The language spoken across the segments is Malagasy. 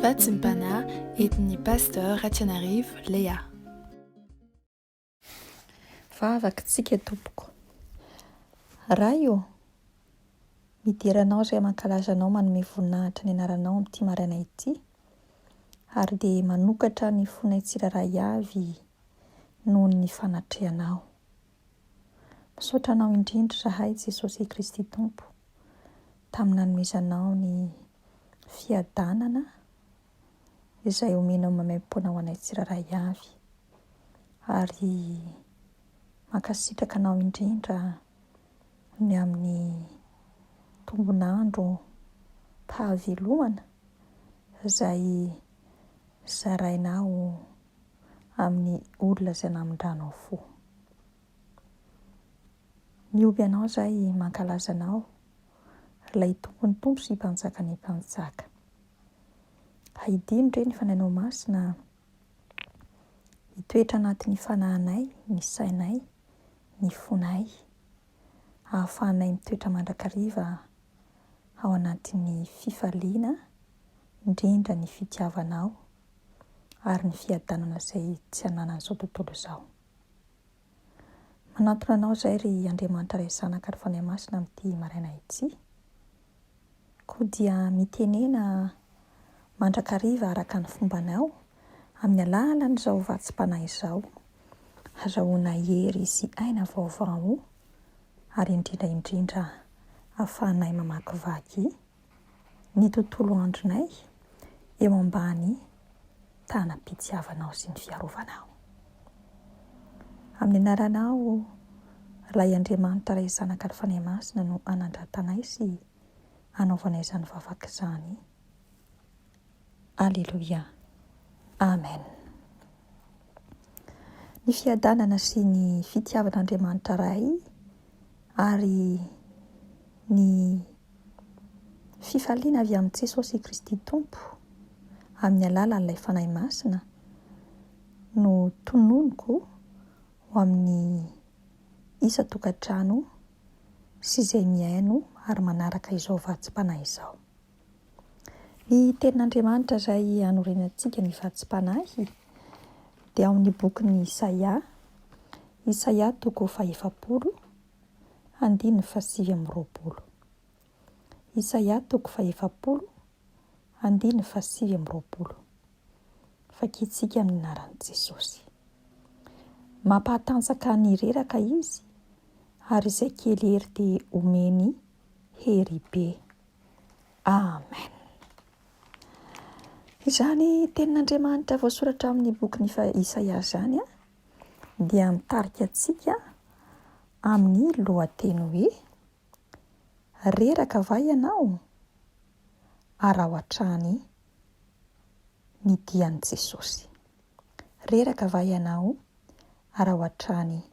Vatsim-panahy entin'ny Pasteur Ratianarivo Léa. Vavaka tsika tompoko. Ray ô, midera Anao izay mankalaza Anao manome voninahitra ny anaranao amin'ity maraina ity ary dia manokatra ny fonay tsirairay avy noho ny fanatrehanao. Misaotra Anao indrindra izahay Jesosy Kristy Tompo tamin'ny nanomezanao ny fiadanana izay omenao maimaimpoana ho anay tsirairay avy. Ary mankasitraka Anao indrindra ny amin'ny tombon'andro pahavelomana izay zarainao amin'ny olona izay namindranao fo. Mihoby Anao izahay, mankalaza Anao, Ilay Tompon'ny tompo sy Mpanjakan'ny mpanjaka. Haidino re ny Fanahinao Masina hitoetra anatin'ny fanahinay, ny sainay, ny fonay, hahafahanay mitoetra mandrakariva ao anatin'ny fifaliana, indrindra ny fitiavanao ary ny fiadanana izay tsy ananan'izao tontolo izao. Manantona Anao izahay ry Andriamanitra Ray Zanaka ary Fanahy Masina amin'ity maraina ity. Koa dia mitenena mandrakariva araka ny fombanao amin'ny alalan'izao vatsim-panahy izao, hazahoana hery sy aina vaovao ary indrindra indrindra ahafahanay mamakivaky ny tontolo andronay eo ambany tanam-pitiavanao sy ny fiarovanao. Amin'ny anaranao, Ilay Andriamanitra Ray Zanaka ary Fanahy Masina no anandratanay sy anaovanay izany vavaka izany. Aleloia. Amen. Ny fiadanana sy ny fitiavan'Andriamanitra Ray ary ny fifaliana avy amin'i Jesosy Kristy Tompo amin'ny alalan'ilay Fanahy Masina no tononiko ho amin'ny isan-tokantrano sy izay mihaino ary manaraka izao vatsim-panahy izao. Ny Tenin'Andriamanitra izay anorenantsika ny vatsim-panahy dia ao amin'ny bokin'i Isaia, Isaia toko fahefapolo, andininy fahasivy amby roapolo. Isaia toko fahefapolo, andininy fahasivy amby roapolo. Vakintsika amin'ny anaran'i Jesosy. Mampahatanjaka ny reraka Izy, ary izay kely hery dia omeny hery be. Amen. Izany tenin'Andriamanitra voasoratra amin'ny bokin'i Isaia izany dia mitarika antsika amin'ny lohateny hoe Reraka va ianao? Araho hatrany ny dian'i Jesosy. Reraka va ianao? Araho hatrany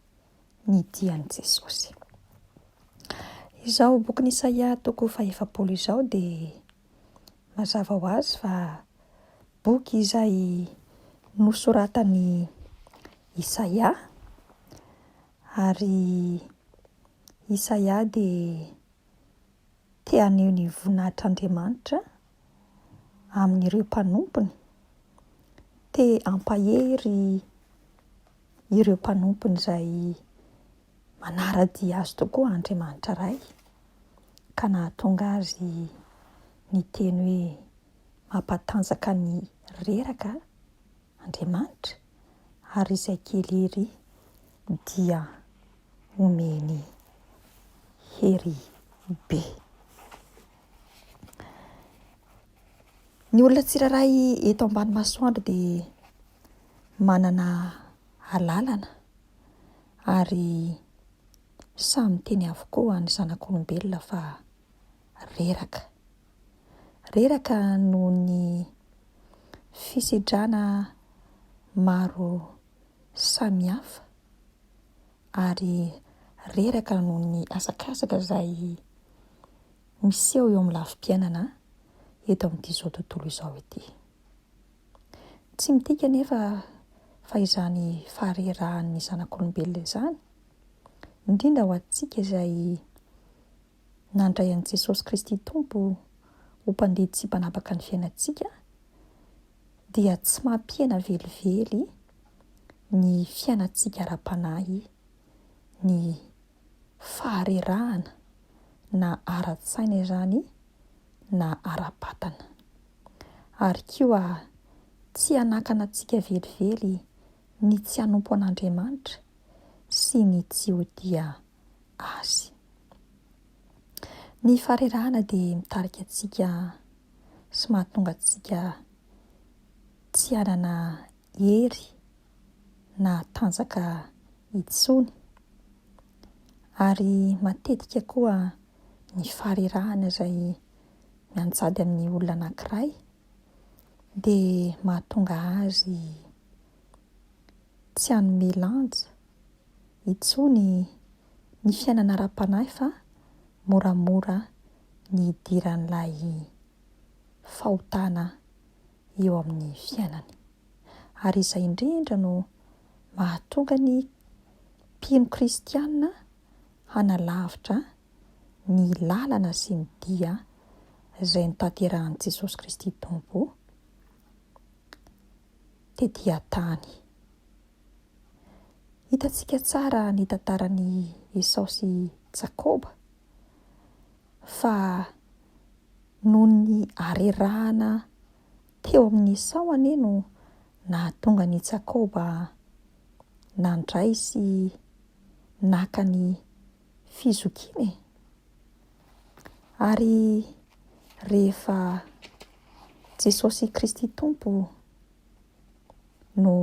ny dian'i Jesosy. Izao bokin'i Isaia toko fahefapolo izao dia mazava ho azy fa boky izay nosoratan'i Isaia ary Isaia dia te haneho ny voninahitr'Andriamanitra amin'ireo mpanompony, te hampahery ireo mpanompony izay manara-dia azy tokoa Andriamanitra Ray, ka nahatonga azy niteny hoe mampatanjaka ny reraka Andriamanitra ary izay kely hery dia omeny hery be. Ny olona tsirairay eto ambany masoandro dia manana alalana ary samy miteny avokoa ny zanak'olombelona fa reraka. Reraka noho ny fisedrana maro samihafa ary reraka noho ny hazakazaka izay miseho eo amin'ny lafim-piainana eto amin'ity izao tontolo izao ity. Tsy midika anefa fa izany faharerahan'ny zanak'olombelona izany, indrindra ho antsika izay nandray an'i Jesosy Kristy Tompo ho Mpandidy sy Mpanapaka ny fiainantsika, dia tsy mampihena velively ny fiainantsika ara-panahy ny faharerahana na ara-tsaina izany na ara-batana. Ary koa tsy hanakana antsika velively ny tsy hanompo an'Andriamanitra sy ny tsy ho tia Azy. Ny faharerahana dia mitarika antsika sy mahatonga antsika tsy hanana hery na tanjaka intsony. Ary matetika koa ny faharerahana izay mianjady amin'ny olona anankiray dia mahatonga azy tsy hanome lanja intsony ny fiainana ara-panahy fa moramora ny hidiran'ilay fahotana eo amin'ny fiainany. Ary izay indrindra no mahatonga ny mpino kristiana hanalavitra ny lalana sy ny dia izay notanterahin'i Jesosy Kristy Tompo tety an-tany. Hitantsika tsara ny tantaran'i Esao sy Jakoba fa noho ny harerahana teo amin'i Esao anie no nahatonga an'i Jakoba nandray sy naka ny fizokiana e! Ary rehefa Jesosy Kristy Tompo no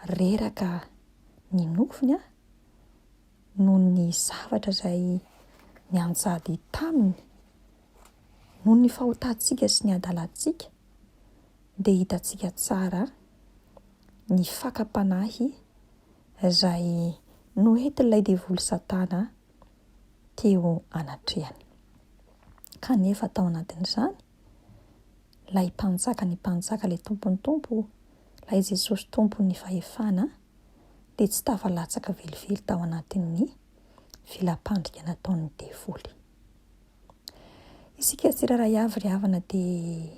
reraka ny nofony noho ny zavatra izay nianjady taminy, noho ny fahotantsika sy ny hadalantsika, dia hitantsika tsara ny fakam-panahy izay noentin'ilay devoly Satana teo anatrehany. Kanefa tao anatin'izany, Ilay Mpanjaka ny mpanjaka, ilay Tompon'ny tompo, ilay Jesosy Tompon'ny fahefana, dia tsy tafalatsaka velively tao anatin'ny vela-pandrika nataon'ny devoly. Isika tsirairay avy ry havana dia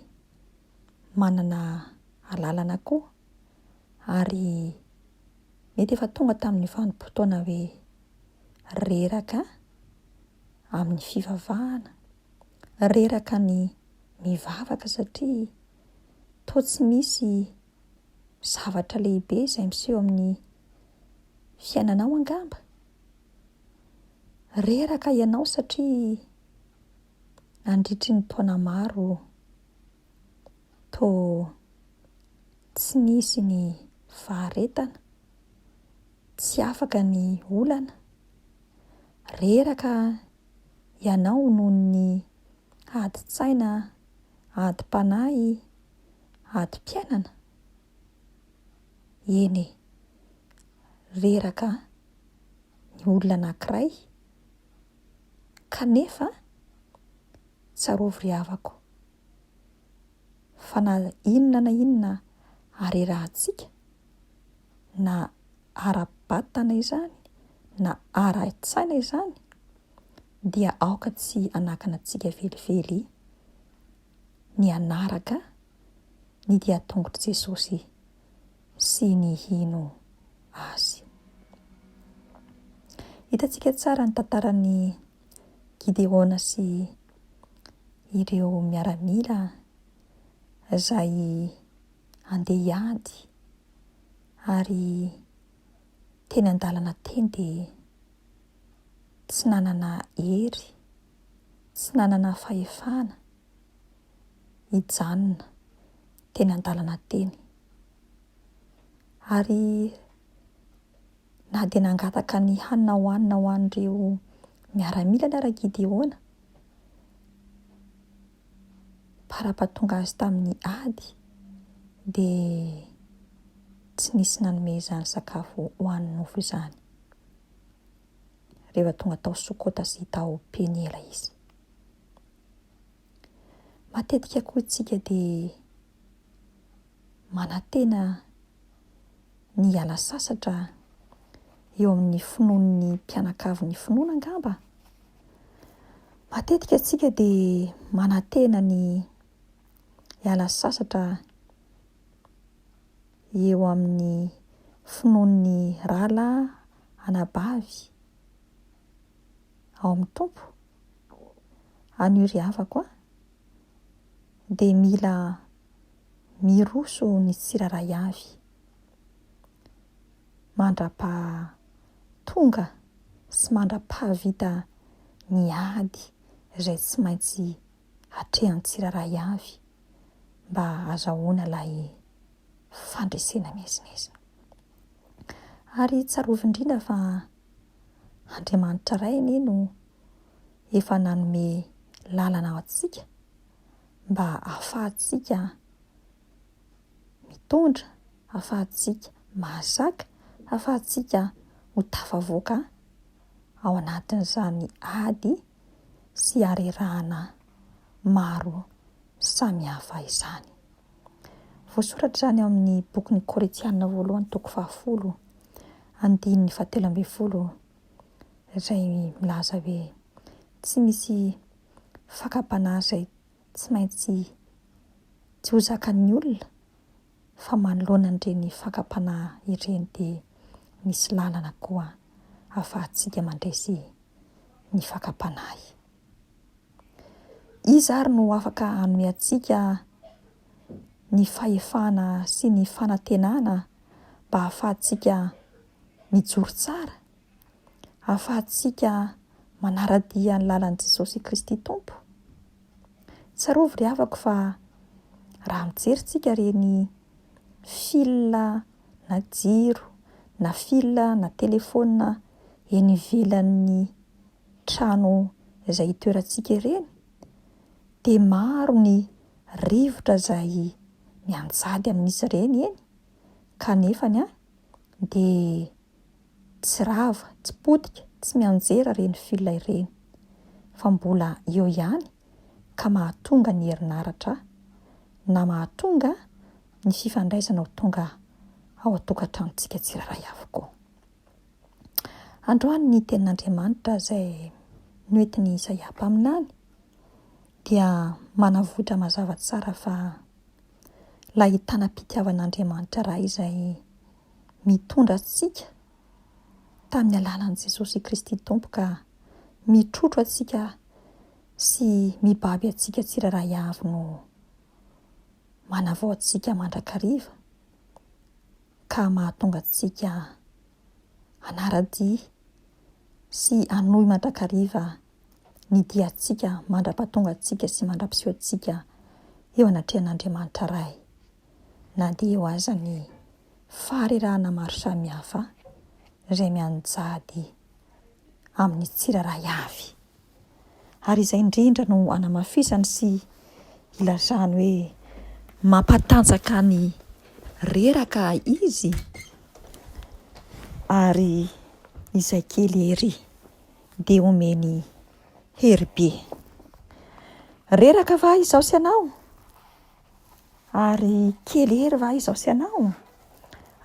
manana alalana koa ary mety efa tonga tamin'ny vanim-potoana hoe reraka amin'ny fivavahana, reraka ny mivavaka satria toa tsy misy zavatra lehibe izay miseho amin'ny fiainanao angamba. Reraka ianao satria nandritry ny taona maro toa tsy nisy ny faharetana, tsy afaka ny olana. Reraka ianao noho ny adin-tsaina, adim-panahy, adim-piainana? Eny e, reraka ny olona anankiray kanefa tsarovy ry havako fa na inona na inona harerahantsika na ara-batana izany na ara-tsaina izany dia aoka tsy hanakana antsika velively ny hanaraka ny dian-tongotr'i Jesosy sy ny hino Azy. Hitantsika tsara ny tantaran'i Gideona sy ireo miaramila izay handeha hiady ary teny an-dalana teny dia tsy nanana hery, tsy nanana fahefana hijanona teny an-dalana teny. Ary na dia nangataka ny hanina hohanina ho an'ireo miaramilany ara Gideona, Para-pahatonga azy tamin'ny ady dia tsy nisy nanome izany sakafo ho an'ny nofo izany. Rehefa tonga tao Sokota sy tao Peniela izy. Matetika koa isika dia manantena ny hiala sasatra eo amin'ny finoan'ny mpianakavin'ny finoana angamba. Matetika isika dia manantena ny hiala sasatra. eo amin'ny finoan'ny rahalahy, anabavy ao amin'ny Tompo. Anio ry havako a, dia mila miroso ny tsirairay avy mandra-paha tonga sy mandra-pahavita ny ady izay tsy maintsy atrehan'ny tsirairay avy mba hahazahoana ilay fandresena miezinezina. Ary tsarovy indrindra fa Andriamanitra Ray anie no efa nanome lalana ho antsika mba hahafahantsika mitondra, hahafahantsika mahazaka, hahafahantsika ho tafavoaka ao anatin'izany ady sy harerahana maro samihafa izany. Voasoratra izany ao amin'ny bokin'ny Korintiana voalohany toko fahafolo andininy fahatelo ambin'ny folo izay milaza hoe tsy misy fakam-panahy izay tsy maintsy tsy ho zakan'ny olona fa manoloana an'ireny fakam-panahy ireny dia misy lalana koa ahafahantsika mandresy ny fakam-panahy. Iza ary no afaka hanome antsika ny fahefana sy ny fanantenana mba hahafahantsika mijoro tsara, hahafahantsika manara-dia ny lalan'i Jesosy Kristy Tompo? Tsarovy ry havako fa raha mijery tsika ireny fil na jiro na fil na telefaonina eny ivelan'ny trano izay itoerantsika ireny dia maro ny rivotra izay mianjady amin'izy ireny eny kanefany dia tsy rava, tsy potika, tsy mianjera ireny fil ireny fa mbola eo ihany ka mahatonga ny herinaratra na mahatonga ny fifandraisana ho tonga ao an-tokantranontsika tsirairay avokoa. Androany ny tenin'Andriamanitra izay noentin'i Isaia mpaminany dia manavotra mazava tsara fa ilay tanam-pitiavan'Andriamanitra Ray izay mitondra antsika tamin'ny alalan'i Jesosy Kristy Tompo ka mitrotro antsika sy mibaby antsika tsirairay avy no manavao antsika mandrakariva ka mahatonga antsika hanara-dia sy hanohy mandrakariva ny diantsika mandra-pahatonga antsika sy mandra-piseho antsika eo anatrehan'Andriamanitra Ray, na dia eo aza ny faharerahana maro samihafa izay mianjady amin'ny tsirairay avy. Ary izay indrindra no anamafisany sy ilazany hoe mampatanjaka ny reraka izy ary izay kely hery dia omeny hery be. Reraka va izaho sy ianao? Ary kely hery va izaho sy ianao?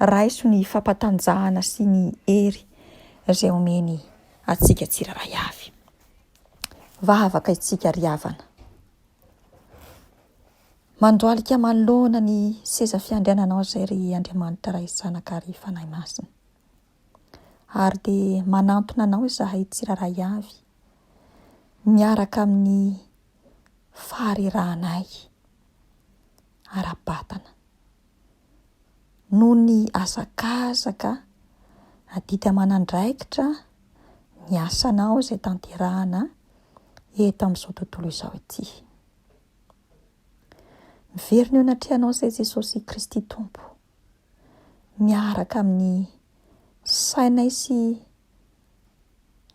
Raiso ny fampatanjahana sy ny hery izay omeny antsika tsirairay avy. Vavaka isika ry havana. Mandohalika manoloana ny seza fiandriananao izay ry Andriamanitra Ray Zanaka ary Fanahy Masina. Ary dia manantona anao izahay tsirairay avy miaraka amin'ny faharerahanay ara-batana. Noho ny hazakazaka, adidy aman'andraikitra, ny asanao izay tanterahana eto amin'izao tontolo izao ity. Miverina eo anatrehanao izay Jesosy Kristy Tompo, miaraka amin'ny sainay sy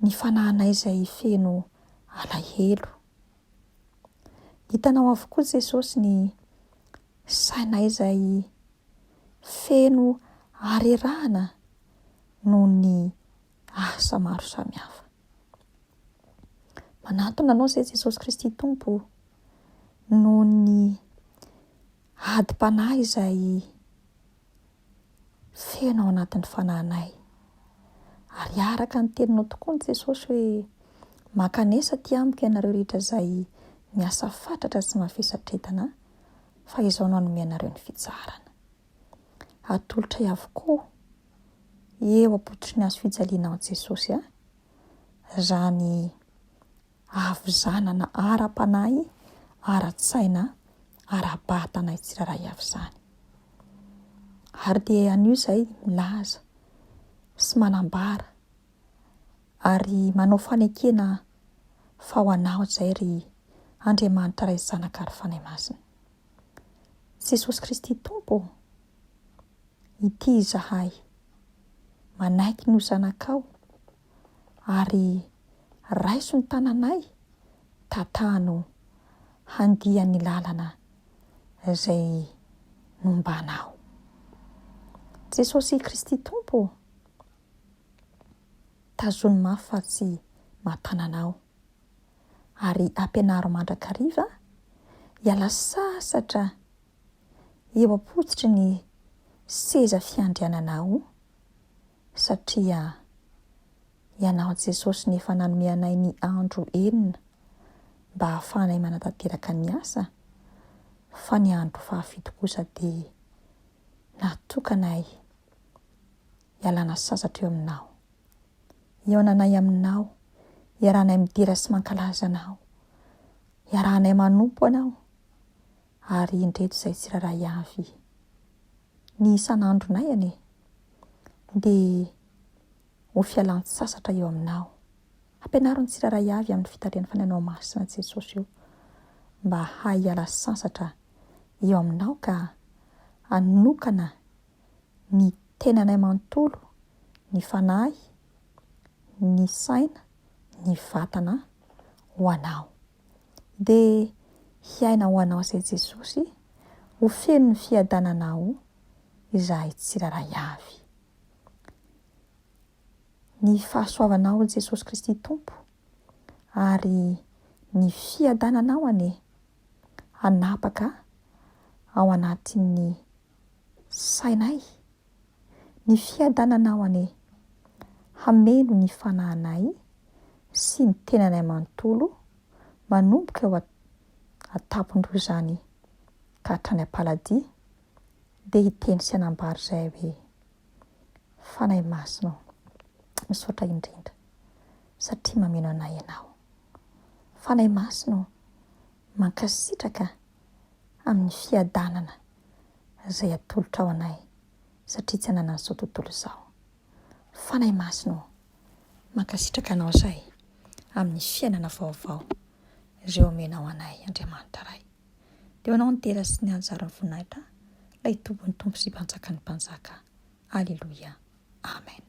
ny fanahinay izay feno alahelo. Hitanao avokoa Jesosy ny sainay izay feno harerahana noho ny asa maro samihafa. Manantona Anao izay Jesosy Kristy Tompo noho ny adim-panahy izay feno ao anatin'ny fanahinay. Ary araka ny teninao tokoa ny Jesosy hoe mankanesa aty amiko ianareo rehetra izay miasa fatratra sy mavesatretana fa izao no hanome anareo ny fitsaharana. atolotray avokoa eo am-pototry ny hazo fijalianao Jesosy a, izany havizanana ara-panahy, ara-tsaina, ara-batanay tsirairay avy izany. Ary dia anio izay milaza sy manambara ary manao fanekena fa ho anao izay ry Andriamanitra Ray Zanaka ary Fanahy Masina. Jesosy Kristy Tompo ô, ity izahay, manaiky ny ho zanakao ary raiso ny tananay tatano handia ny lalana izay nombanao. Jesosy Kristy Tompo ô, tazony mafy fa tsy mahatananao ary ampianaro mandrakariva hiala sasatra eo am-pototry ny seza fiandriananao satria Ianao Jesosy no efa nanome anay ny andro enina mba hahafahanay manatanteraka ny asa, fa ny andro fahafito kosa dia natokanay hialana sasatra eo Aminao. Hihaonanay Aminao, hiarahanay midera sy mankalaza Anao, hiarahanay manompo Anao, ary indreto izay tsirairay avy ny isan'andronay anie dia ho fialan-tsasatra eo aminao. Ampianaro ny tsirairay avy amin'ny fitarihan'ny Fanahinao Masina Jesosy o, mba hahay hiala sasatra eo aminao ka hanokana ny tenanay manontolo, ny fanahy, ny saina, ny vatana ho anao. Dia hiaina ho anao izay Jesosy, ho feno ny fiadananao izahay tsirairay avy. Ny fahasoavanao Jesosy Kristy Tompo ary ny fiadananao anie hanapaka ao anatin'ny sainay, ny fiadananao anie hameno ny fanahinay sy ny tenanay manontolo manomboka eo an-tampon-doha izany ka hatrany am-paladia dia hiteny sy hanambara izay hoe, Fanahy Masina ô, misaotra indrindra satria mameno anay Ianao. Fanahy Masina ô, mankasitraka amin'ny fiadanana izay atolotrao anay satria tsy ananan'izao tontolo izao. Fanahy Masina ô, mankasitraka Anao izahay amin'ny fiainana vaovao izay omenao anay, Andriamanitra Ray. Dia ho Anao ny dera sy ny anjara ny voninahitra, ilay Tompon'ny Tompo sy Mpanjakan'ny Mpanjaka. Aleloia. Amen.